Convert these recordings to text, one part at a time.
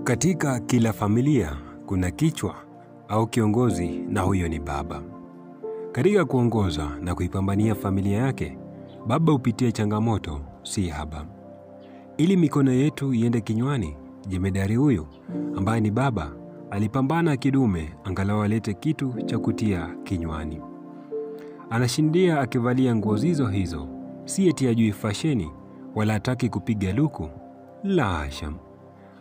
Katika kila familia kuna kichwa au kiongozi, na huyo ni baba. Katika kuongoza na kuipambania familia yake, baba hupitia changamoto si haba. Ili mikono yetu iende kinywani, jemedari huyu ambaye ni baba alipambana kidume angalau alete kitu cha kutia kinywani. Anashindia akivalia nguo zizo hizo, si eti ajui fasheni wala hataki kupiga luku, la hasha.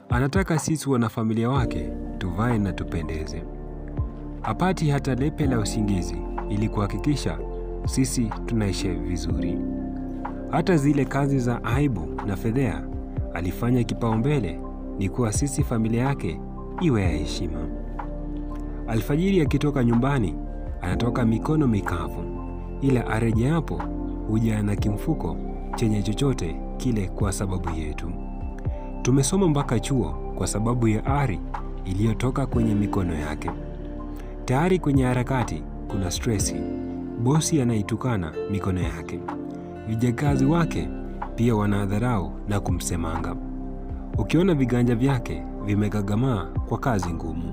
Anataka sisi wanafamilia wake tuvae na tupendeze. Hapati hata lepe la usingizi ili kuhakikisha sisi tunaishi vizuri. Hata zile kazi za aibu na fedhea alifanya kipaumbele ni kuwa sisi familia yake iwe ya heshima. Alfajiri akitoka nyumbani anatoka mikono mikavu, ila arejeapo huja na kimfuko chenye chochote kile kwa sababu yetu. Tumesoma mpaka chuo kwa sababu ya ari iliyotoka kwenye mikono yake. Tayari kwenye harakati kuna stresi, bosi anaitukana mikono yake. Vijakazi wake pia wanadharau na kumsemanga. Ukiona viganja vyake vimegagamaa kwa kazi ngumu.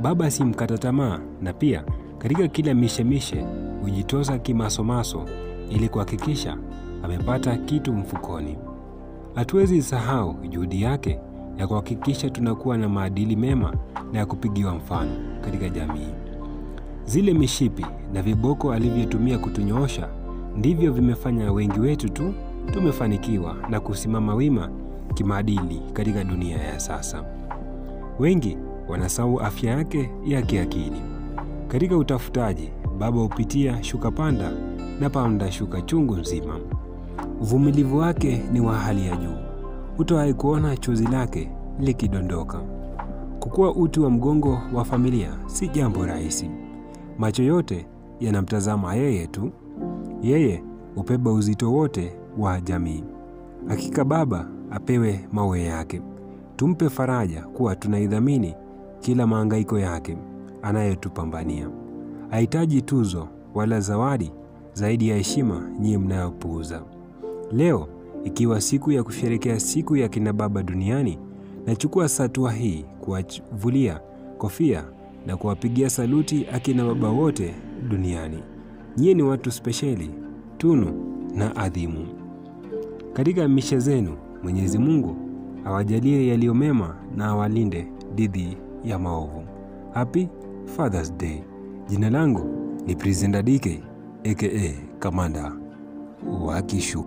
Baba si mkata tamaa, na pia katika kila mishemishe hujitosa kimasomaso ili kuhakikisha amepata kitu mfukoni. Hatuwezi sahau juhudi yake ya kuhakikisha tunakuwa na maadili mema na ya kupigiwa mfano katika jamii. Zile mishipi na viboko alivyotumia kutunyoosha ndivyo vimefanya wengi wetu tu tumefanikiwa na kusimama wima kimaadili katika dunia ya sasa. Wengi wanasahau afya yake ya kiakili. Katika utafutaji, baba hupitia shuka panda na panda shuka chungu nzima. Uvumilivu wake ni wa hali ya juu. Hutowahi kuona chozi lake likidondoka. Kukua uti wa mgongo wa familia si jambo rahisi. Macho yote yanamtazama yeye tu. Yeye hubeba uzito wote wa jamii. Hakika baba apewe mawe yake. Tumpe faraja kuwa tunaidhamini kila mahangaiko yake anayotupambania. Hahitaji tuzo wala zawadi zaidi ya heshima nyinyi mnayopuuza. Leo ikiwa siku ya kusherehekea siku ya kina baba duniani, nachukua hatua hii kuwavulia kofia na kuwapigia saluti akina baba wote duniani. Nyie ni watu spesheli, tunu na adhimu. Katika mishe zenu, Mwenyezi Mungu awajalie yaliyo mema na awalinde dhidi ya maovu. Happy Father's Day. Jina langu ni Presenter DK aka Kamanda wa Kishu.